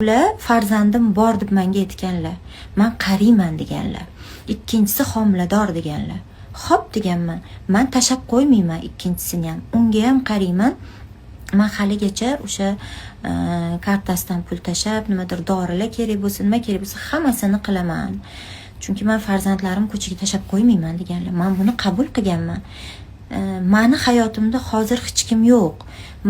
Ular farzandim bor deb menga aytganlar. Man qariyman deganlar. Ikkinchisi homilador deganlar. Xo'p deganman. Man tashlab qo'ymayman ikkinchisini ham. Unga ham qariyman. Man haligacha o'sha kartasidan pul tashlab, nimadir dorilar kerak bo'lsa, nima kerak bo'lsa, hammasini qilaman. Chunki man farzandlarim ko'chaga tashlab qo'ymayman deganlar. Man buni qabul qilganman. Mani hayotimda hozir hech kim yo'q.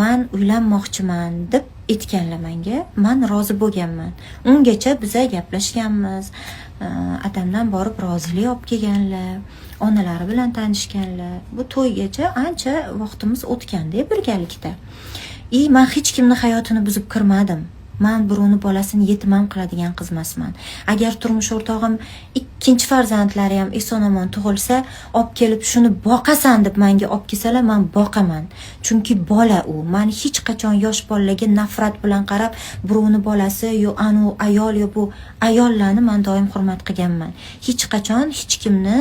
Man uylanmoqchiman deb aytganlar menga. Man rozi bo'lganman. Ungacha biza gaplashganmiz. Atamdan borib rozilik olib kelganlar, onalari bilan tanishganlar. Bu to'ygacha ancha vaqtimiz o'tganda birgalikda. И man hech kimni hayotini buzib kirmadim. Man birovni bolasini yetim ham qiladigan qiz emasman. Agar turmush o'rtog'im ikkinchi farzandlari ham eson omon tug'ilsa, olib kelib shuni boqasan deb menga olib kelsalar, man boqaman. Chunki bola u. Man hech qachon yosh bolalarga nafrat bilan qarab, birovni bolasi yo anu ayol yo bu ayollarni man doim hurmat qilganman. Hech qachon hech kimni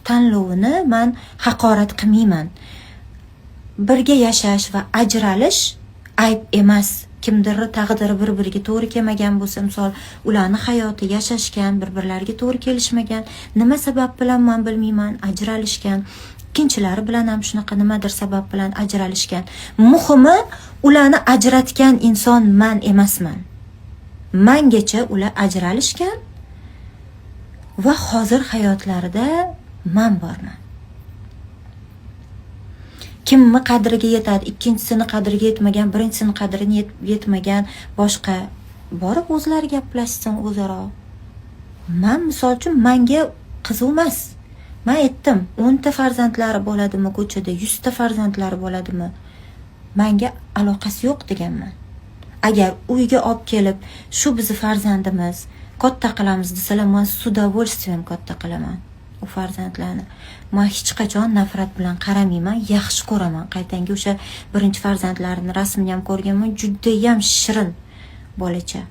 tanlovini man haqorat qilmayman. Birga yashash va ajralish ayb emas. Kimdirni taqdiri bir-biriga to'g'ri kelmagan bo'lsa, misol, ularni hayoti yashashgan, bir-birlariga to'g'ri kelishmagan, nima sabab bilan man bilmayman, ajralishgan. Ikkinchilari bilan ham shunaqa nimadir sabab bilan ajralishgan. Muhimi, ularni ajratgan inson man emasman. Mangacha ular ajralishgan va hozir hayotlarida man borman. Kimni qadriga yetadi, ikkinchisini qadriga yetmagan, birinchisini qadriga yetmagan, boshqa borib o'zlari gaplashsin o'zaro. Man misol uchun manga qiziq emas. Man aytdim, 10 ta farzandlari bo'ladimi ko'chada, 100 ta farzandlari bo'ladimi? Manga aloqasi yo'q deganman. Agar uyga olib kelib, shu bizni farzandimiz, katta qilamiz desalar, man с удовольствием katta qilaman u farzandlarni. Man hech qachon nafrat bilan qaramayman, yaxshi ko'raman. Qaytanga o'sha birinchi farzandlarini rasmini ham ko'rganman, judayam shirin bolacha.